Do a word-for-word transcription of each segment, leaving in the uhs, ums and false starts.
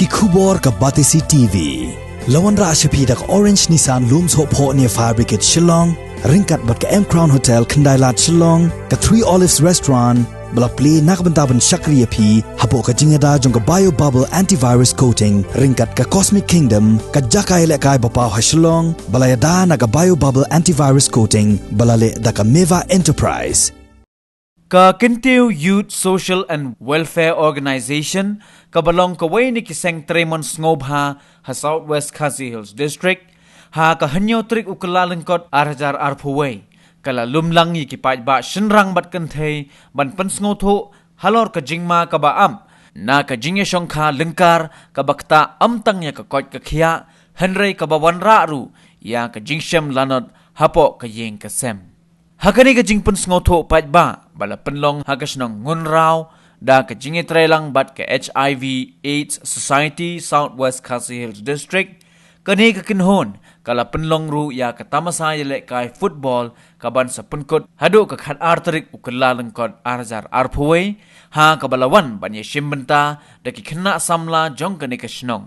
Ki khubor ka Batesi T V. La wanrah sha phi da ka Orange Nissan Lum Sohphoh near Fire Brigade Shillong, ryngkat bad ka M Crown Hotel Khyndailad Shillong, ka Three Olives Restaurant, ba la plie na ka bynta ban shakri ïa phi hapoh ka jingïada jong ka Bio Bubble Antivirus Coating, ryngkat ka Cosmic Kingdom, ka jaka ïalehkai ba paw ha Shillong, ba la ïada na ka Bio Bubble Antivirus Coating, ba la leh da ka Meva Enterprise. Ka Kyntiew Youth Social and Welfare Organization, kaba long kawei na ki seng treimon sngewbha ha South West Khasi Hills District, ha ka hynñiew tarik u Kyllalyngkot ar hajar arphew wei, ka la lum lang ïa ki paidbah shynrang bad kynthei ban pynsngewthuh halor ka jingma kaba ap na ka jingïashongkha lyngkar, kaba ktah ym tang ïa ka koit ka khiah, hynrei kaba wanrah ruh ïa ka jingshem lanot hapoh ka ïing ka sem. Ha kane ka jingpynsngewthuh paidbah ba la pynlong ha ka shnong Ngunraw da ka jingïatreilang bad ka H I V AIDS Society South West Khasi Hills District, kane ka kynhun ka la pynlong ruh ïa ka tamasa ïalehkai football, kaban sa pynkut haduh ka khatar tarik u Kyllalyngkot ar hajar arphew wei, ha kaba la wan ban ïashim bynta da ki khynnah samla jong kane ka shnong.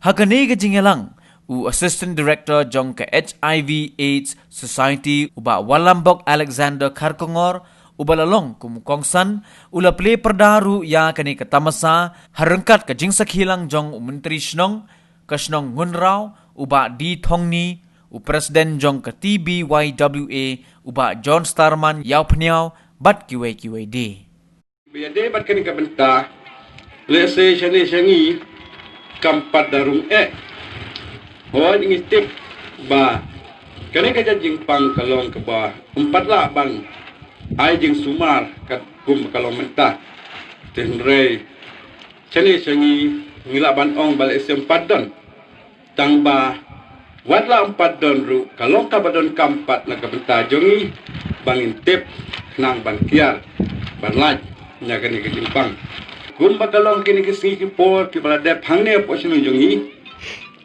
Ha kane ka jingïalang, u Assistant Director jong ka H I V AIDS Society, u Bah Walambok Alexander Kharkongor, uba la long kum u kongsan, u la plie pyrda ruh ïa kane ka tamasa ha ryngkat ka jingsakhi lang jong u Myntri Shnong ka shnong Ngunraw, u Bah D Thongni, u President jong ka T B Y W A, u Bah John Starman Ïawphniaw, bad kiwei kiwei de. Ba ïadei bad kane ka bynta, lehse shane sha ngi kam pat da rung eh. Hooid, ngi tip ba kane ka jait jingpang ka long kaba ym pat lah ban ai jingsumar katkum ka long mynta. Te hynrei shane sha ngi, ngi lah ban ong ba lehse ym pat don. Tang ba wat la ym pat don ruh, ka long kaba donkam pat na ka bynta jong ngi ba ngin tip, khnang ban kiar, ban lait na kane ka jingpang. Kumba ka long kine ki sngi ki por kiba la dep hangne hapoh shnong jong ngi,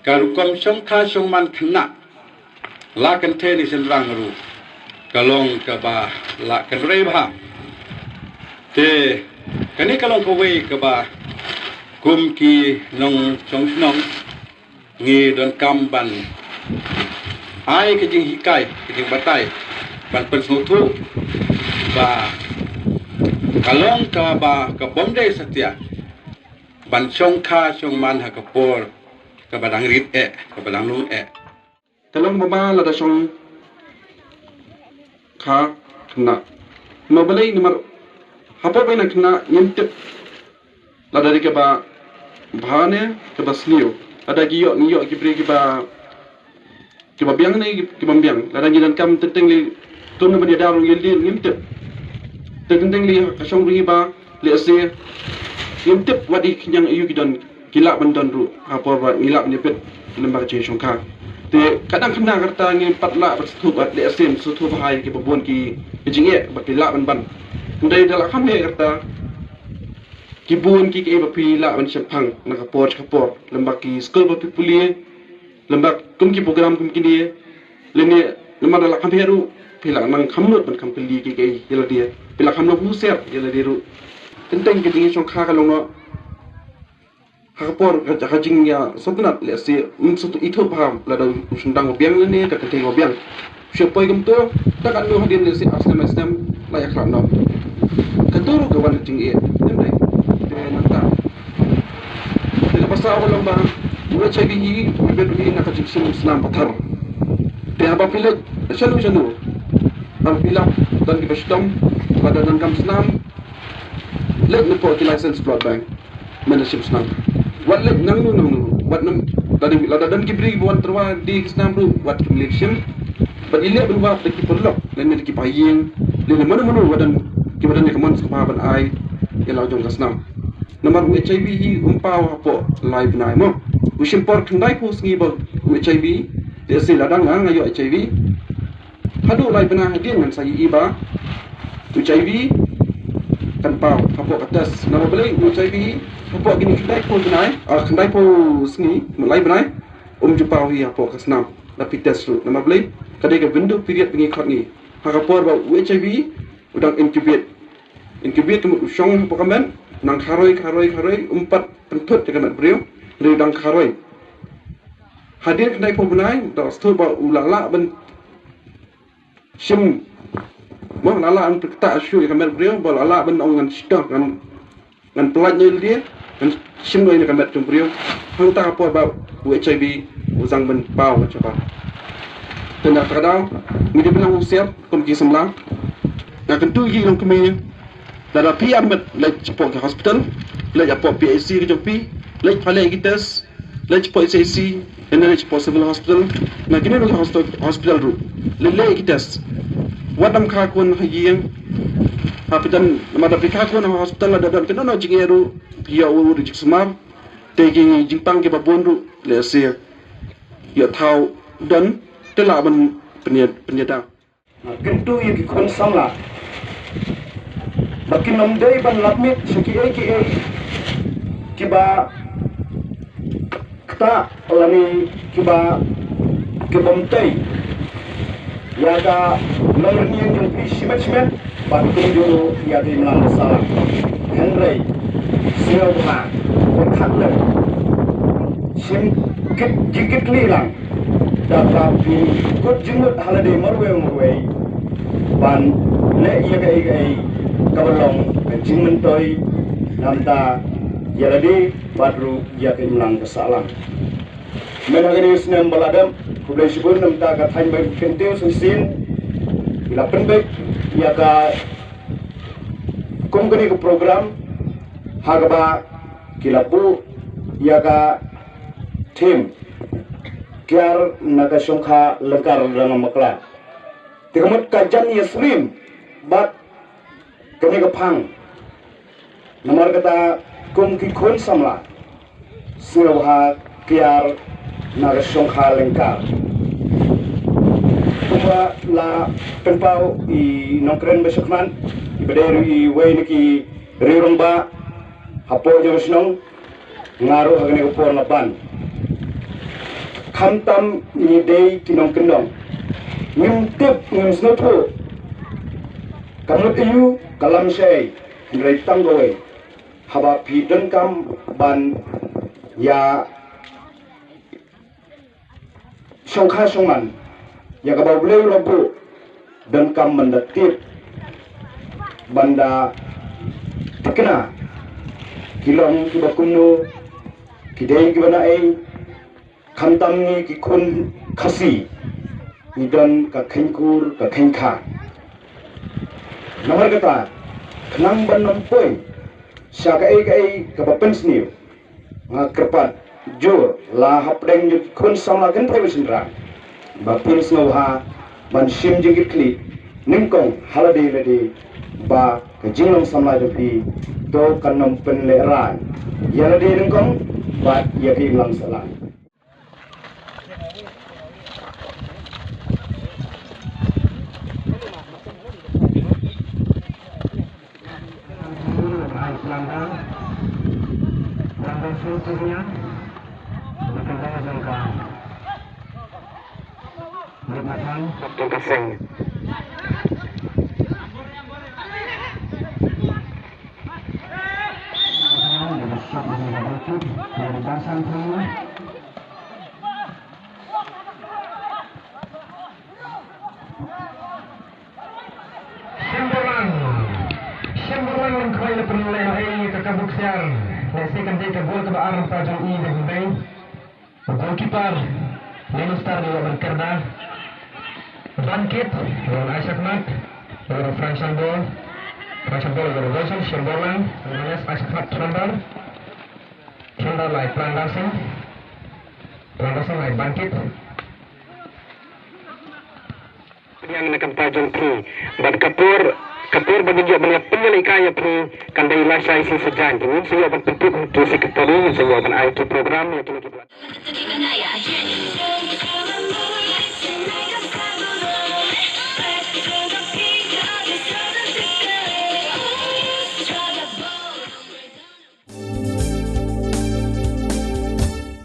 ka rukom shongkha shongman khynnah la kynthei ne shynrang ruh, ka long kaba la kynrei bha. Te kane ka long kawei kaba kum ki nongshong shnong ngi donkam ban ai ka jinghikai, ka jingbatai, ban pynsngewthuh ba ka long kaba ka bym dei satia ban shongkha shongman ha ka por kaba dang rit eh, kaba dang lung eh. Ka long ba ma lada shongkha khynnah, ma balei, namar hapoh ba ïa nang khynnah ngim tip lada dei kaba bha ne kaba sniew. Lada ki ïoh, ngi ïoh ki briew kiba, kiba biang ne kiba ym biang. Lada ngi donkam teng teng lei, kum na ban ïada ruh ïa lade ngim tip. Teng teng lei ka shong ruh ngi ba lehse ngim tip wat i khñiang aïu ki don, ki lah ban don ruh ha por ba ngi lah ban ïapeit lem bad ka jingshongkha. Te ka dang khynnah kata ngim pat lah ban sngewthuh, bad lehse sngewthuh bha ïa kiba bun ki jingeh ba ki lah ban ban. Hynrei da la kham heh kata, ki bun ki kaei ba phi lah ban shemphang na ka por sha ka por, lem bad ki skul ba phi pule, lem bad kum ki program kum kine, lane namar da la kham heh ruh phi lah nang kham nud ban kham kylli ki kaei ïa lade, phi lah kham nang husiar ïa lade ruh. Teng teng ka jingshongkha ka long noh ha ka por ka, ka jingïasngewtynnat, lehse ym sngewthuh, ithuh bha lada u shynrang u biang lane ka kynthei ka biang. Shu poi kumto, da katno hadien lehse ar snem lai snem la ïakhlad noh. Kato ruh ka wan ka jingeh, em dei. Te nangta, te ka ba saw ka long ba u H I V hi u bit hi na ka jingshim snam pathar. Te haba phi leit shano shano, haba phi lap, don kiba shitom, lada donkam snam, leit napoh ki licensed blood bank, men la shim snam. Wat leit nangno nangno, wat nam, lada, lada don ki briew ba wan tyrwa die ki snam ruh, wat kim leit shim. Bad i leh ban wad da ki paralok, lane da ki païing, lane mano mano ba don, kiba don ïa ka mon sngewbha ban ai ïa la u jong ka snam. Namar u H I V hi um paw hapoh lai bnai mo. U shim por khyndaiphew sngi ba u H I V, lehse lada nga nga ïoh H I V, haduh lai bnai hadien ngan sa ïohi ba u H I V kan paw hapoh ka test. Namar balei? U H I V hapoh kine khyndaiphew bnai, ah, khyndaiphew sngi, lai bnai, um ju paw hi hapoh ka snam. La phi test ruh. Namar balei? Ka dei ka window period ba ngi khot ngi. Ha ka por ba u H I V u dang incubate. Incubate ka mut u shong hapoh ka met, Nang kharoi, kharoi, kharoi, um pat pynthut ïa ka met briew, hynrei u dang kharoi. Hadien khyndai phew bnai, da sdang ba u la lah ban shim, mo, la lah ban pynkhiah shuh ïa ka met briew, ba la lah ban ong ngan shitom, ngan, ngan pyllait noh ïa lade, ngan shim noh ïa ka met jong briew. Hangta ka por ba u H I V u sdang ban paw shabar. Te na kata ka daw, ngi dei ban long husiar kum ki samla. Nga kyntu ïa ki longkmie, lada phi ïa met, leit shapoh ki hospital, leit shapoh P H C ka jong phi, leit pha leh ki test, leit shapoh H I C, leit shapoh Civil Hospital, na kine ki hosp-, hospital ruh, leit leh ki test. Wat dam kha khun ha ïing, ha phi dang, namar da phi kha khun ha hospital, lada don kano kano jingeh ruh, phi ïoh u ruh jingsumar, te ki jingpang kiba bun ruh, lehse ïoh thaw don, te lah ban pynïa-, pynïada. Nga kyntu ïa ki khun samla ba kin ym dei ban lap miet sha kiei kiei kiba ktah lane kiba, kibym tei ïa ka nongrynïeng jong phi shimet shimet bad kumjuh ïa ka imlang ka sahlang. Hynrei sngewbha, pyrkhat lem, shim kit, jingkitkhlieh lang. Da kaba phi kut jingmut ha lade marwei marwei ban leh ïa kaei kaei kaba long ka jingmyntoi na bynta ïa lade bad ruh ïa ka imlang ka sahlang. Mynta ha kane ka snem ba la dep, khublei shibun na bynta ka thaiñ Baieid Kyntiew Shisien, ki la pynbeit ïa ka, kum kane ka program, ha kaba ki la buh ïa ka theme, Kiar na ka shongkha lyngkar, da nga bakla. Te ka mut ka jan ïasyriem bad kane ka phang. Namar kata, kum ki khun samla, sngewbha kiar na ka shongkha lyngkar. Kumba la pynpaw i nongkren ba shakhmat, iba dei ruh iwei na ki riew rangbah hapoh jong ka shnong, nga ruh ha kane ka por nga ban. Khamtam ngi dei ki nongkyndong, ngim tip, ngim sngewthuh ka mut aïu, ka lam shaei, hynrei tang kawei, haba phi donkam ban ïa shongkha shongman ïa kaba U Blei u la buh, donkam ban da tip, ban da thikna, ki long kiba kumno, ki dei kiba naei. Khamtam ngi ki khun Khasi, ngi don ka kheiñkur ka kheiñkha. Namar kata, khnang ban ym poi sha kaei kaei kaba pynsniew, nga kyrpad jur la hapdeng jong ki khun samla kynthei bad shynrang ba phin sngewbha ban shim jingkitkhlieh nyngkong ha lade lade, ba ka jinglong samla jong phi to kan ym pynlehrain ïa lade nyngkong bad ïa ka imlang sahlang. Shemborlang. Shemborlang, wan khwai la pynlehrain ïa ka kabu ksiar. Lehse kan dei ka gol kaba ar na ka bynta jong i, ba hynrei u goalkeeper Lainunstar u la wan kyrda. Bankit, u la wan ai shakhmat, u la wan Frank Shambor. Frank Shambor, u la wan Wilson Shemborlang, u la wan ai shakhmat Trondar. Trondar la ai Pran Darsing. Pran Darsing la ai Bankit. Pynïaid na ka bynta jong phi. Bad ka por, ka por ba ngin ïoh ban ïa pynïalehkai ïa phi kan dei lashai shi sajan. Ngin sa ïoh ban pyntip ha ki secretary, ngin sa ïoh ban ai ki program ïa kine ki